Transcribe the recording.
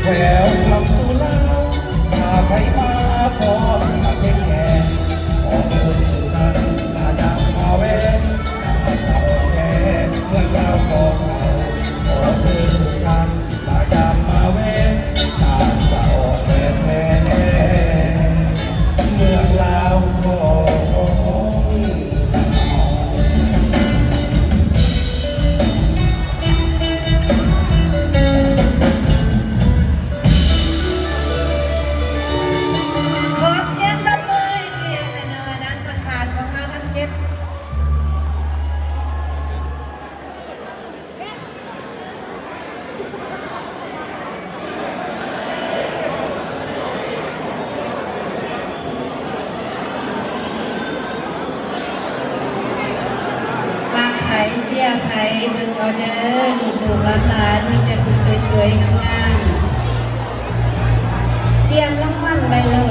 Welcome to Lao ຖ້າໃຜມາພ້ອມມາເຮັດແຂກ ຂໍເຊີນທ່ານມາຢາມມາແວ່ ຕາມສາວແທ້ ເມືອງລາວຂອງເຮົາ ຂໍເຊີນທ່ານມາຢາມມາແວ່ ຕາສາວແທ້ໆ ເມືອງລາວຂອງເຮົາ. ຂໍສຽງຕົບມືໃຫ້ເນາະ ດ້ານຂ້າງຂານຂອງເຮົາທັງເຈັດ. ມັກໃຜເຊຍໃຜ ເບິ່ງເອົາເດີ ລູກໆຫຼານໆ ມີແຕ່ຜູ້ສວຍໆງາມໆ. ຕຽມລາງວັນໄວ້ໂລດ.